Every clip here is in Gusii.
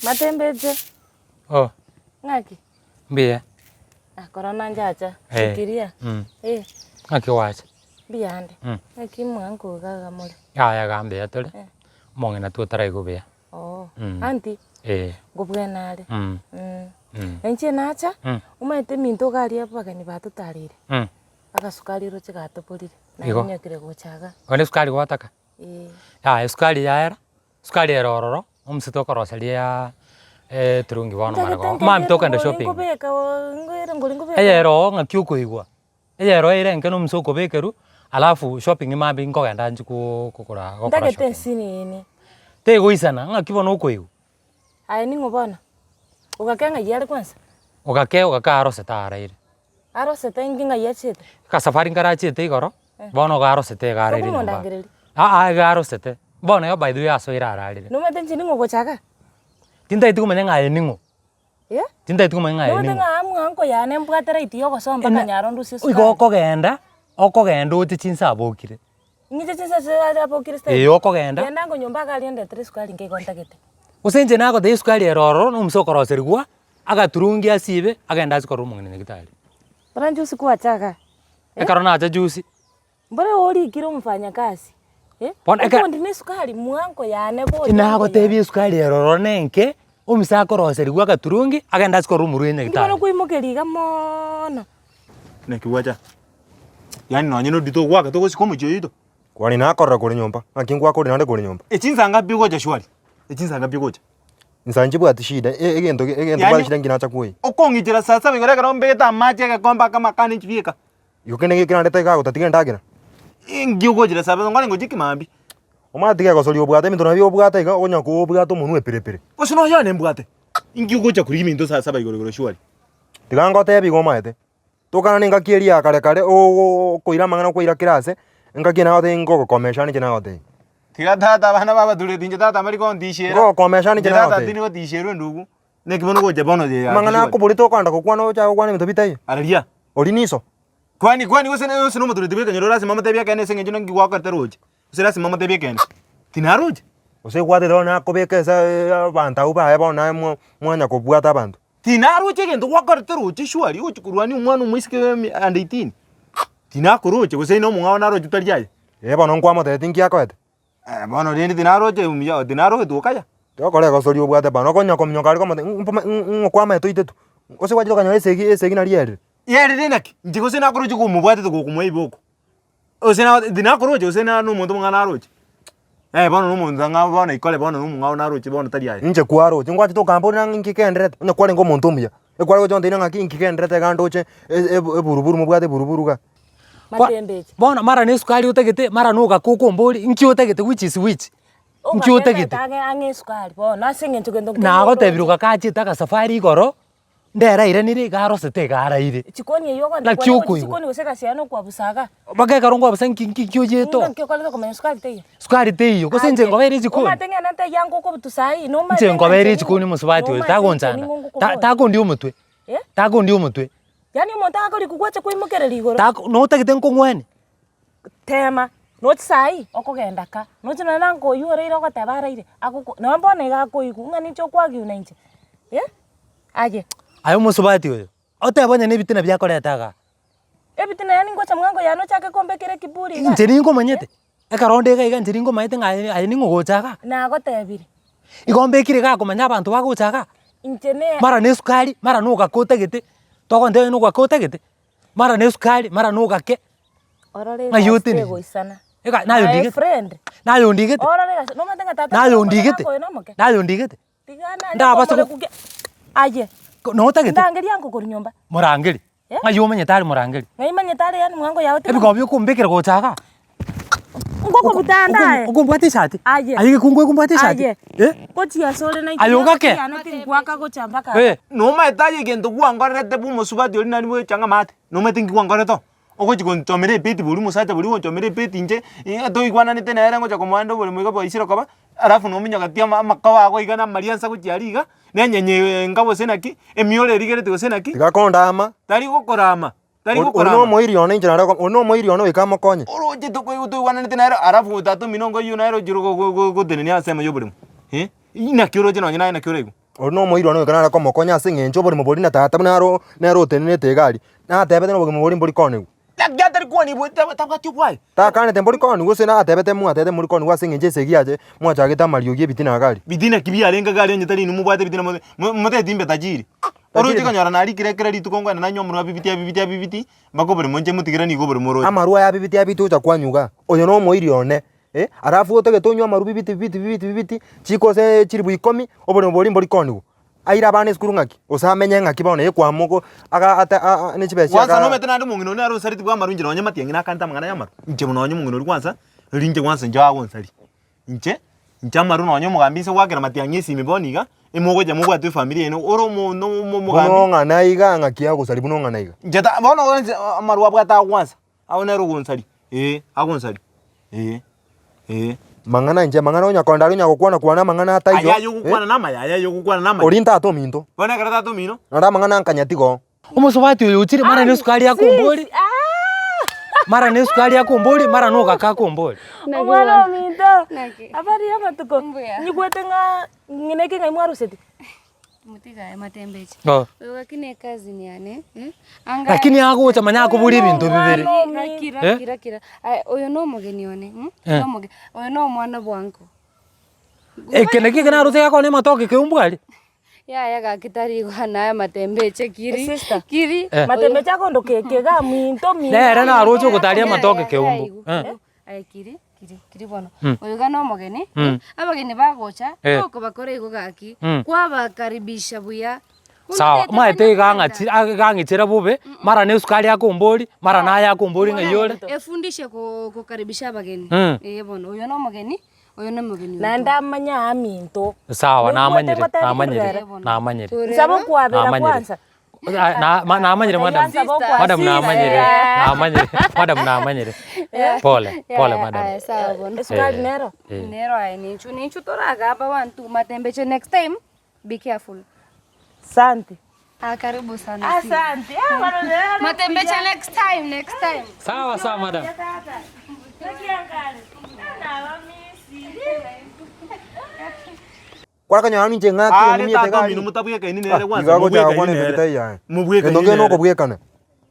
Matembeche. Oh. Ng'aki? Mbuya. Ah, korona njacha. Eh. Fikiria. Mm. Eh. Ng'aki gwacha? Mbuyande. Mm. Ng'aki mwango iga iga more? Yaya iga mbuya tore, Eh. omong'ina two taraigwa buya. Oo. Mm. Aunty, Eh. nkobwena are. Mm. Mm. Mm. Na inche nacha, Mm. omanyete eminto iga aria abageni batotareire, Mm. agasukari roche gatoborire, Igo. naminyokire gocha iga. Bono esukari gwataka? Eh. Yaya esukari yaera, esukari ere ororo, omosito tokoroseria eturungi bono Ntagete marega nkaria mambia tokogenda erongori shopping. nkobeka oo, erongori nkobeka. Eyere oo ng'aki okoigwa, eyere oo ere enke na omosee okobekerwa, alafu shopping mambia nkogenda nchie koo kogora gokora Ntagete shopping. ensinini. Tegoisana, ng'aki bono okoigwa. Aye ning'o bono? Ogake ng'ai are kwanza? Ogake ogake arosete araire. Arosete inki ng'ai achiete? Ekasafari nkarachiete igoro, bono iga arosete iga araire nyomba. Tokomondangereria? Aa iga arosete, bono iga by the way asoire ararire. Nomanyete inche ning'o ogocha igaa? Tintageti komanya ng'a aye ning'o. Eh? Tintageti komanya ng'a aye Nomanyete ning'o. ng'a amo anko yane mbwate right ya ogosoa mpaka Ena- nyaro ndusie Igo esukari. okogenda, okogenda oche chinsa abokire. Ng'iche chinsa ase abokire style. Ee okogenda. Genda ango nyomba iga aria ondetere esukari nke igo ntagete. Gose inche nagotebia esukari ere ororo na omosee okoroserigwa, agaturungia asibe, agende asie korora omong'ina nyagetari. Buna juzi kwacha igaa. Ekero nacha juzi. Mbore orikire omofanyakazi, eh, Bono eke- okondi na esukari mwango yane gocha ango Nagotebia yane. esukari ere ororo na enke, omosee akoroserigwa agaturungi, agende asie korora omorwaire Inki nyagetari. bono kwaimokeria iga moono. Naki gwacha? Yaani nonye na odito ogwaka togosika omochie oito. Kwani nakorora kore nyomba, naki ngwakore naende kore nyomba. Echinsa ngapi ogocha shwari? Echinsa ngapi ogocha? Insa nchibwati shida, e- egento ge- egento Yaani- mbwate shida nki nacha kwoyia. Okong'ichera saa saba igoro ekero mbegete amache egekombe akamo akane nchibieka. Igo kende geke naende taiga gotatiga endagera. Inki ogochera saa saba nkore ngochia kimambia. Omanyete tiga egosoria obwate ebinto nabio obwate iga onya kobwata omonwe epirepire. Gose nonya one mbwate. Inki ogocha korigia ebinto saa saba igoro igoro shwari? Tiga ngotebie igo omanyete. Tokana na engaki eria ya kare kare okoira amang'ana okwaira kera ase, engaki eye nagotebia ngogokomesha ninche nagotebia. Tiga tata abana babatureti inche tata mbari kontishera. Ngogokomesha ninche Inche tata nagotebia. tindi gotisherwa endugu, naki bono gocha bono ye Amang'ana akoboria tokogenda gokwana ocha gokwana ebinto bitaiyo. Araria. Oria niso. Kwani kwani gose gose na omotureti bwa ekenyoro lasima omotebie ekeene ase eng'encho naki gwakorete roche, gose lasima omotebie ekeene? Tinaroche. Gose gwatete bono nakobeka ase abanto abwo baye bono naye mwa mwanya kobwata abanto. Tinaroche egento gwakorete roche surely ogochia korwania omwana omoiseke bwa emi under 18, tinakoroche gose na omong'ao naroche tari aye. Ee bono nkwamotebetie nki akoete? Eh, bono rende tinaroche omuya tinarogete okaya. Togokora egosoria obwate bana, okonya kominyoka aria komote mpoma ng'o kwamaete oitetwe, gose gwachire okanyora esegi esegi nari yerire. Yerire naki? Inche gose nakoroche komobwatete gokomoa ebiboko. Gose na tinakoroche gose na na omonto omong'ao naroche. Eh bono na omonto ang'ao bono ikore bono na omong'ao naroche bono tari aye. Inche kwaroche, ngwachete okamboria ng'a inki kenderete, onye kwarenge omonto omuya, ekware gocha gontebia ng'aki inki kenderete iga ndoche e- ebu eburuburu mobwate eburuburu iga. Matembeche. Bono mara na esukari otagete, mara na ogaka okombori, nki otagete which is which? Nki otagete? Ogakenda ang'e ang'e esukari bono ase eng'encho gento nkeiyo Nagotebirie oroche. ogaka achiete agasafari igoro, ndere airanire iga arosete iga araire. Chikoni eywo ogoenda Naki kwane gochia okoigwa? chikoni gose egasi yaye nokwabusa iga. Mpaka ekero nkwabusa nki nki nki oyete oo? Naki okorete komanya sukari teiyo? Sukari teiyo, gose inche Aye, nkobeire echikoni? omanyete ng'a nantebia ango okobutu saii, nomanyete Inche ng'a nkobeire inche echikoni ning'o- mosubati oyo, nomanyete inche tagonchanda, ning'o ta- ngokoboria. takondia omotwe, Eh? takondia omotwe. Yaani omonto agakoriku gwacha koimokereria igoro. Tako notagete nkong'weni? Tema, nochi saii okogenda ka, nochi nonye na nka oywo oraire ogoteba araire, agoko nonye bono iga akoigwa ng'a ninche okwagiwa na inche, eh, aye. Aye omosubati oyo, otebe onye na ebitina biakoreta igaa. Ebitina yaani ngocha mwango yane ochake kombekera ekiburi igaa. Inche ninkomanyete, ekero onde iga iga inche ninkomanyete ng'a aye aye ning'o ogocha igaa. Nagotebire. Igo mbekire igaa komanya abanto bagocha igaa. Inche ne. Mara na esukari, mara na ogake otagete, togontebia onye na ogake otagete, mara na esukari, mara na ogake. Orore Ng'ai egasi otenenire? tegoisana. Ega naye My ondigete, friend. naye ondigete, Orore egasi, nomanyete ng'a tata naye ekero ondigete, oyo nomoke. naye ondigete. Tiga nanye Ndabasa go- komorekukia aye. Ko notagete? Ndangeria ango korwa nyomba. Morangeri, Eh? ng'ai omanyete are morangeri? Ng'ai manyete are yaani mwango yao timanyeti. Ebikoba biokombekera gocha igaa. Ngokobutanda aye. Okombwata eshati? Aye. Aye gekungu ekombwata eshati? Aye. Eh? Gochia asore na Aye ogake? yane tingwaka gocha mpaka Eh. Nomaete aye egento gwankorerete bwa omosubati oria nari bwecha ng'a amate, nomaete nki gwankorete oo? Ogochi gonchomera ebeti boria omosacha boria ogonchomera ebeti inche, toigwananete nere ngocha komoa oboremo iga bwaisire koba, alafu nominyogeti ama amakoba ago iga na amariansa gochia aria iga, na enyenya enga gose naki, emioro erigereti gose naki, Tiga kondama. tari gokorama, tari Ori na gokorama. omoiri one inche nare ori na omoiri one goika amokonye. Oroche tokoigwa toigwananete nere alafu tata omino ngoyio nere ochire go- go- go- gotenenia ase emo ya oboremo eh, naki oroche nonye naye naki oraigwe. Oria na omoiri one goika nare komokonya ase eng'encho oborimo boria na tata buna aro nere otenenete iga aria, natebete na obogima boria mbori koonigwa. Naki atari koonigwa tabwati obwaye. Takanete mbori koonigwa gose natebete mwatebete mbori koonigwa ase eng'encho esegi yaye mwachagete amariogi ebitina iga aria. Bitina ki biarenge iga aria onye tari inwe mobwate ebitina mote motebeti mbe tajiri. Oroche konyora narikire kera rituko nkoenda nanywa omorwa abibiti abibiti abibiti mpaka oborimo inche motigere nigo oborimo oroche. Amarwa aya abibiti abibiti ogocha kwanywa igaa, oyo na omoiri one eh, alafu otagete onywe amarwa bibiti bibiti bibiti bibiti, chiko ase chilifu ikomi, oboremo boria mbori koonigwa. Aire abana esukuru ng'aki? Gose amenye ng'aki bono ekwama oko aga ata a- a ne chibesa Kwanza chiaga nomanyete naende omong'ina one nare onsareti bwa amarwa inche nonye matiang'i nakante amang'ana ya amarwa, inche buna nonye omong'ina oria kwanza, riria inche kwanza inche agonsaria. Inche, inche amarwa nonye omogambi inse goakera matiang'i esimi bono iga, emogocha mobwate efamiri yaino, ore omonto omo Buna omogambi. ong'ana iga ng'aki agosaria buna ong'ana iga. Inche ta bono inche amarwa abwate agwansa. Agwo nere ogonsaria, ee, agonsaria, ee, ee. Mang'ana inche, mang'ana onya konda aria onya gokwana kwana amang'ana ataiyo, Aya aye ogokwana namaya, aya aye ogokwana namaya. Oria ntata ominto. Bono ekero tata omino. Naende amang'ana nkanyatiga oo. Omosubati oyo ochire mara ne esukari akombori, mara ne esukari akombori, mara na ogaka akombori. Omwana ominto, Naki? habari ya amatuko? Mbuya. Nyigwete ng'a ng'ina eke ng'ai mwaruseti? Motiga aye matembeche. Oh. Oyo gaki ne cousin yane eh, anga Lakini agocha manya akoboria ebinto bibere. Kira kira Eh? kira kira. Aye oyo no omogeni one mm? Eh. No omoge oyo no omwana bwango. Eke naki eke naroche gekona amatoke keumbu aria. Yaya gaki tari igwana aya matembeche kiri. Sister. Kiri. Eh. Matembeche akondoka eke iga minto minto. Nere naroche ogotaria amatoke keumbu. Eh. Aye kiri kiri kiri bono. Mm. Oyo iga nomogeni, Mm. abageni bagocha, Eh. tokobakora igo gaki, Mm. kwabakaribisha buya. Sawa, Omanyete omanyete banya iga kogenda. ang'achi iga ang'ichera bobe, mara na esukari akombori, mara naye akombori ng'ai ore. Efundishe ko- kokaribisha abageni. Mm. Eh bono, oyo nomogeni, oyo nomogeni oito. Naende amanye aminto. Sawa, Naigwete namanyire, ngotebie namanyire, korera. namanyire. Nsaba okwabera Namanyire. kwanza. Ah, na- namanyire madam. Madam namanyire. Namanyire. Madam namanyire. Pole, pole madam. Aya, sawa bono. Esukari Eh, nero. eh. Nero aye ninchu ninchu toragamba one two matembeche next time be careful. Asante. Ah, karibu sana. sis. Asante. Ah, bono nero. Matembeche next time, next time. Sawa sawa madam. Kwarakonyora ninche ng'ake Aare ng'umie tata tega omino aria. motabwekaini Ah, nere iga kwanza agocha mobwekaini gokwana nere. ebinto bitari yaye. Mobwekaini Egento kende nere. nokobwekana.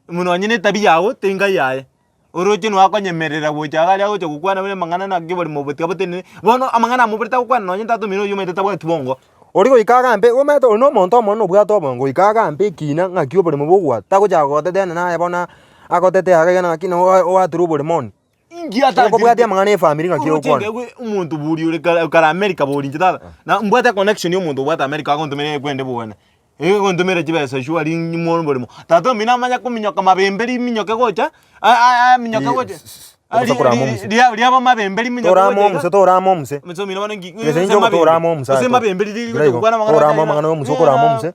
Buna onye na etabia yago tenga yaye. Oroche nigo akonyemerera gocha iga aria agocha gokwana buna amang'ana naki oborimo obo tiga botenene. Bono amang'ana amoborete agokwana nonye tata omino oyio omanyete tabwati bongo. Oria goika agambe, omanyete oyo na omonto omonene obwate obongo, goika agambe ekina ng'aki oboremo bogwata, tagochaka gotetena naye bono agotetea iga iga naki na oaterwe oboremo one. Inki atancherete? Okobwatia amang'ana ya efamiri ng'aki Oroche ogokwana. nkeigwe omonto bori ore kare kare America bori inche tata, na mbwate econnection ya omonto obwate America agontomera ekwende bwane. Egontomera chibesa surely nyimore oboremo. Tata omino amanye kominyoka mabembe riminyoke gocha, a- a- aminyoke gocha, Obosa korama omuse. ria riaba mabembe riminyoke Torama gocha iga. omuse, torama omuse. Omuse omino bono inki Gese inche ogotorama omuse Gose aye. mabembe riria Iga igo, gokwana amang'ana torama amang'ana ya omuse okorama omuse,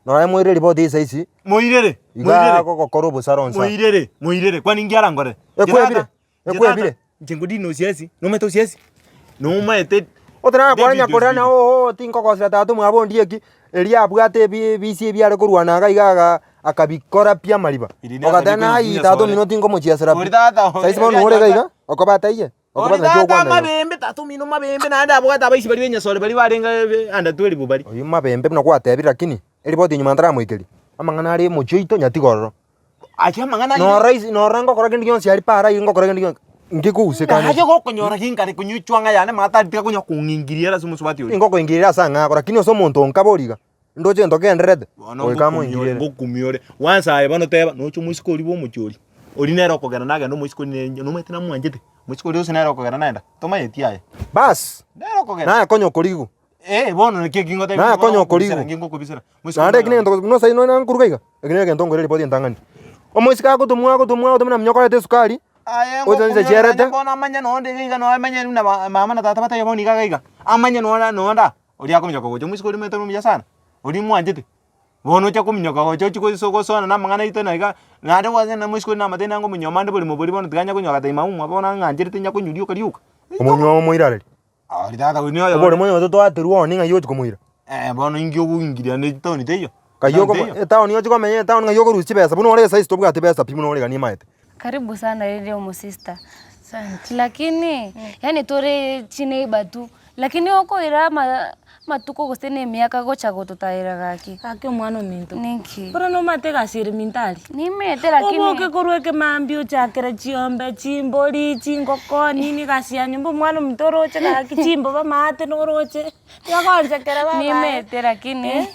nonya moire ripoti ase isi, Moirere, iga moirere. agogokora obosara onsi. Moirere, moirere, kwani inki arangorere? Ekwebire, ekwebire. Inche nkodina osiasi, nomanyete osiasi? Nomaete Otarana kwana David nyakorera na Osiri. oo tinkogosera tata omwabo onde eki, erio abwate ebi ebisi ebi are korwana iga iga aga akabikora pi amariba. Eri nere Ogateba akabikora naye ebinya tata sore. omino tinkomochiesera pi. Ori tata Saisi bono ore iga iga, okoba ataiye, okoba Ori naki tata okwana igo. amabembe, tata omino mabembe naende abwate abaisi baria b'enyasore baria barenge under 12 baria. Oyio mabembe buna gwatebire lakini, eripoti nyuma ntaramoikeria, amang'ana are omochie oito nyatiga ororo. Aye amang'ana ayio. Noro isi noro ngokora kende gionsi aria para aye ngokora kende gionsi, nkigousekane. Aye gokonyora ginkare konywa echwang'a yane mata tiga konya kong'ingiria ase omosubati oria. Ningokoingirera ase ang'e ako lakini ase omonto onka bori iga, ndoche gento kenderete, Bono goika ngokumia ore, amoingirere. ngokumia ore. Kwanza aye bono teba, noche omoiseke oria bwa omochie oria, oria nere okogenda nagende omoiseke oria nere nomanyete namwanchete, omoiseke oria gose nere okogenda naenda, tomanyeti aye. Baas, Nere okogenda. naye konya okorigwa. Eh, bono naki eki ngotebia Naye bono konya ngokobisera, okorigwa. nki ngokobisera. Moiseke Naende eki oria negento buna osai nonya nkoruga iga, eki negento nkoira ripoti entang'ani. Omoiseke agotomwa agotomwa agotomwa na minyoka orete esukari, Aye oche ngokumia inse ore chiarete. nonye bono amanye nonde iga iga nonya amanye buna ba mama na tata bataiyo bono iga iga iga, amanye nonde nonde aa, oria akominyoka gocha omoiseke oria omanyete nomuya sana, oria mwanchete, bono ocha kominyoka gocha ochie goso gosona na amang'ana aito na iga, naende gwancha na omoiseke oria namotebia nanga omonyuoma ande borimo boria bono tiga anya konywa agatebia mama omwabo bono ang'ancherete inya konywa rioka rioka. Omonywa omoirareri. Aria tata oyo noyo Oborimo onye totwaterwa one ng'ai ochi komoira. Eh, bono inki ogoingiria ne etown teiyo? Ng'ai Etown okomo teiyo? etown ochi komenya etown ng'ai okorusia chibesa buna ore esaisi tobwati besa pi buna ore iga nimaete. Karibu sana rende omosista. Lakini, yaani tore chineighbour tu, lakini okoira ama. Amatuko gose na emiaka gocha gototaera gaki. Gaki omwana ominto. Ninki? Bono nomanyete egasi ere minto aria? Nimanyete lakini. Oboke korwa ekemambia ochakere chiombe, chimbori, chingoko, nini egasi ya nyomba omwana ominto oroche gaki chimboba maate noroche, tiga gonsekera baba aye. Nimanyete lakini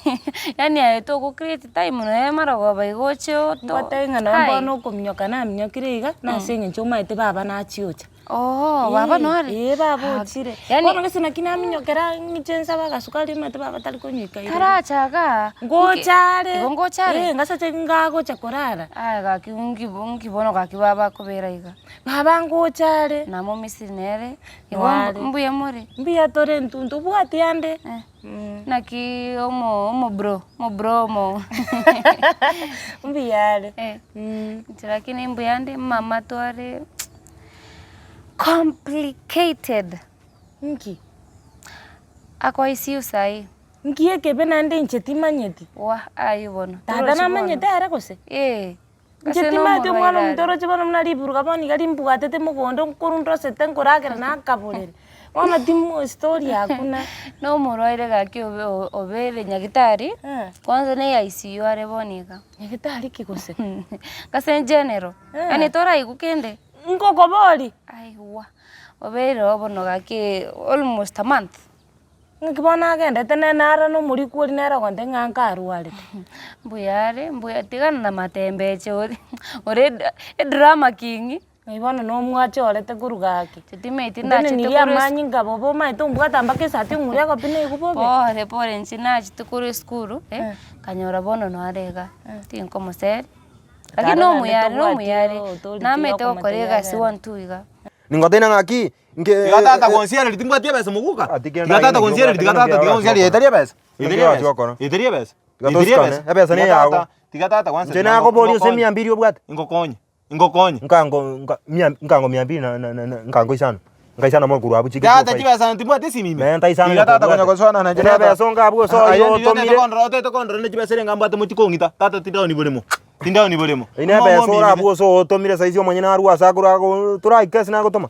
yaani aye togo create time nonya marogoba iga oche oto. Ngotebi ng'a nonye bono okominyoka naminyokire iga, nase eng'encho omanyete baba nachiocha. Oo, baba noare? Ee, baba ochire. Yaani- Bono gese naki naminyokera ng'iche nsabe agasukari omanyete baba tari konywa ikaire. Taracha igaa. Ngocha are. Igo ngocha are? Ee, ngasache ngagocha korara. Aye gaki nki nki bono gaki baba akobera iga. Baba ngocha are. Namo Misiri nere, igo Noare. mbuya more? Mbuya tore intwe ntobwati ande. Eh. Naki omo omobro omobro omo Mbuya are. Eh. Inche lakini mbuya nde mama tware Complicated. Nki? Ako ICU sahi. Nki ekebe naende inche timanyeti? Wah aywo bono. Tata Torochi bono. namanyete ere gose? Ee. Inche Ase timanyeti omwana nomorwaire omonto are. oroche bono buna riburuga bono iga rimbwatete mogondo nkorwa ndosete nkoragera nakaborere. Bono timo story hakuna. Nomorwaire gaki obe obeire nyagetari, Eh. kwanza ne ICU are bono iga. Nyagetari ki gose? Ase egeneral, Eh. yaani toraigwa kende. Nkokoboria. Aigwa, obeire oo bono gaki almost a month. Ng'aki bono agendete nere naro na omorikwa oria nere ogontebia ng'a nkarwarete. Mbuya are, mbuya tigana na matembeche ore ore edrama king. Ng'ai bono nomwachorete korwa gaki. Timaeti nachete Ntenenirie korwa esukuru. amanyinga bobe omanyete ombwate mpaka esati ong'ure egopi naigwe bobe. Pore pore inche nachete korwa esukuru, nkanyora bono nare igaa, tinkomoseri. Lakini nomuyare nomuyare, namanyete gokora egasi one two iga. Ningoteina ng'aki, nke Tiga tata gonsiereria timbwati ebesa moguka. Ah, tiga Tiga tata gonsiereria tiga tata tiga gonsiereria etari ebesa. Tiga Etari ebesa. okora. Etari ebesa. Tiga Etari tosikane, ebesa. ebesa Tiga neyago. tata- Tiga tata kwanza. Inche nakoboria ase mia mbiri obwate. Ngokonye. Ngokonye. Nkango nka mia nkango mia mbiri na na na nkango isano. Nkaisana mono korwa abwo chike Tata 205. chibesa timbwati esimi ime. Menta isano Tiga tata nyakobwate. konya gosoana na Ere ebesa onga abwo ase oyio otomire. Otete kondora ne chibesa erenga mbwate mochi kong'ita. Tata tindaoni boremo. Tindaoni boremo. Eyio nebesa ore abwo ase otomire saisi omonyene arwe ase akorwa ago toraike ase nagotoma.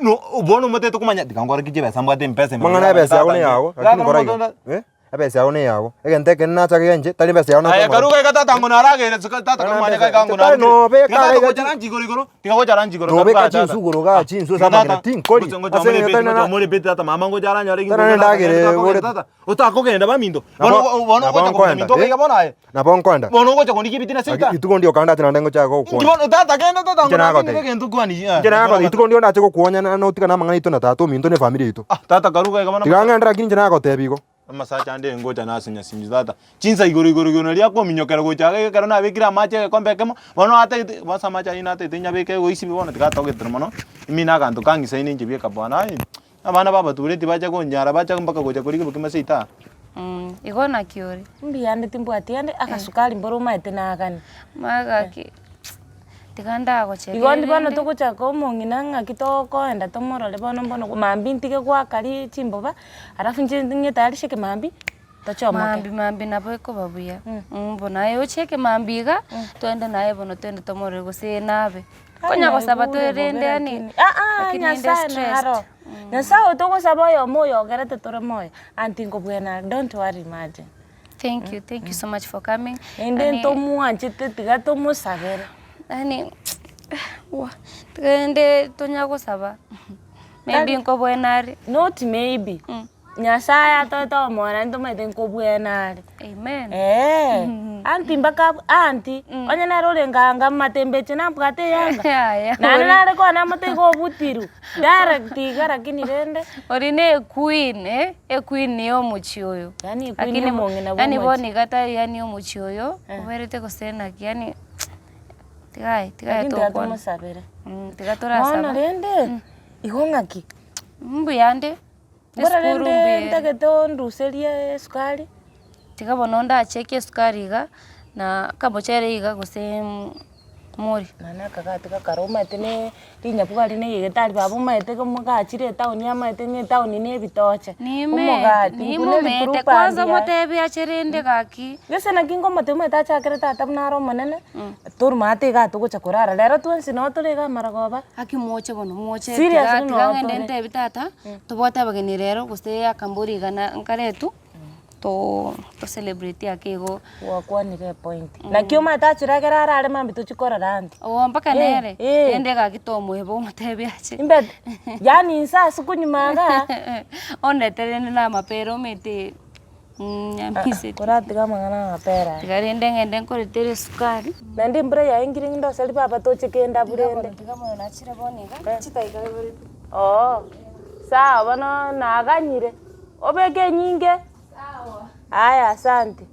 No bono omotete komanya tiga nkore ki chibesa mbwate mpesa ime. Amang'ana ebesa yago neyago, lakini kora iga, eh, ebesa yago neyago, egento ekene nachake inche, tari ebesa yago Aye nachake karuga iga tata ngo naragere suka tata Tari kamwane ebesa- kai kango tari nobeka Tiga tata iga gocha lunch igoro igoro, tiga gocha lunch igoro Nobeka karuga tata. chinsu igoro igaa, chinsu ase Tiga amagena tata, tinkori. ngocha- ngocha Ase more eng'encho beti, tari ngocha na- more beti tata mama ngocha aranyore Tari na endagera egorete. tata. Otakogenda baminto. Nabo- Bono bono nabo ogocha nkoenda, kominto eh. iga bono aye. Nabo nkoenda. Bono ogocha kondigia ebitina seita. Rituko ndio kanda ati naende ngochaka Inki gokuonya. bono tata genda tata Inche ngo nagotebia. egento kwani. Inche nagotebia rituko ndio ndache gokuonya na notigane amang'ana aito na tata ominto na efamiri yaito. Ah tata karuga iga bono. Tiga ng'ende lakini inche nagotebia igo. Amasacha ande ngocha nase nyasinyo tata. Chinsa igoro igoro igoro naria akominyokera gocha iga ekero nabekire amache egekombe ekemo, bono atagete bono ase amache ayio natagete nyabeke goisibi bono tiga atogetire mono, ime na aganto kang'isaine inche bieka bwana aye, abana ba abatureti bacha konyara bacha mpaka gocha korigia obokima seito aa. Igo naki ore? Mbuya ande timbwati ande agasukari mboro omanyete nagani. Omanye gaki tiga ndagocheria Igo ndi bono rende. togochaka omong'ina ng'aki tokoenda tomorore bono mbono mambia ntige goaka ri chimboba, alafu inche ng'etayarishe ekemambia, tochomoke. Mambia mambia nabo ekoba buya, bono aye ocheke mambia iga, twende naye bono twende tomorore gose nabe. Konya gosaba twerende yaani, Aa lakini inde Nyasaye stressed. naro, Nyasaye oyo togosaba oyomo oyo ogerete tore moyo, aunty nkobwena don't worry imagine. Thank you, thank you so much for coming. Naende Yaani- ntomwanchete tiga tomosabere. Yaani tiga tonya gosaba maybe nkobwena are. Not maybe, Nyasaye atoete omoyo naende tomanyete nkobwena are. Amen. Eeh, aunty mpaka abwo aunty, onye nere orenge anga matembeche nabwate eyanga, Yaya, naende ori- nare kwane amote iga obutirwe, direct iga lakini rende. Ori ne equeen eh, equeen ya omochie oyo. Yaani equeen Lakini ya omong'ina bwa yaani omochie. bono iga tari yaani omochie oyo, oberete gose naki yaani tigaye tigaye Lakini tiga tokwana. tomosabere. Tiga Bono torasaba. rende, igo ng'aki? Mbuyande. Mbora Esukuru rende mbuya ere. ntagete onduserie esukari. Tiga bono ndacheke esukari iga, na akabochere iga gose. More. Nonye akagati gakare omanyete ne rinyaku gari na egetari baba omanyete gachire etown amaete ng'a etown na ebitoche. Nime Omogati buna nimomete ebitrupandi kwanza aya. omotebi ache rende gaki. Gese naki nkomotebia omanyete achakere tata buna are omonene, toromate igaa togocha korara, rero twensi noo tore igaa amarogoba. Gaki moche bono moche Serious tiga buna tiga noo ng'ende tore. ntebi tata, tobwate abageni rero gose akambori iga na nkaretwa. To to celebrate ake igo. Gwakwanire epoint. Naki omanyete achire ekero arare mambia tochie korora ande. Oo mpaka Eh, nere, eh. rende gaki tomoeba omotebi ache. Imbe yaani inse ase konyuma igaa. Ondete rende na amapera omanyete nyamiseti. Koratiga amang'ana ya amapera aya. Tiga rende ng'ende nkoretere esukari. Naende embura yaengire ng'indoseri baba toche kende abwo rende. Tiga bono nachire bono iga, chidakika ibere tu. Oo, sawa bono naganyire. Obeke enyinge? Aya asante.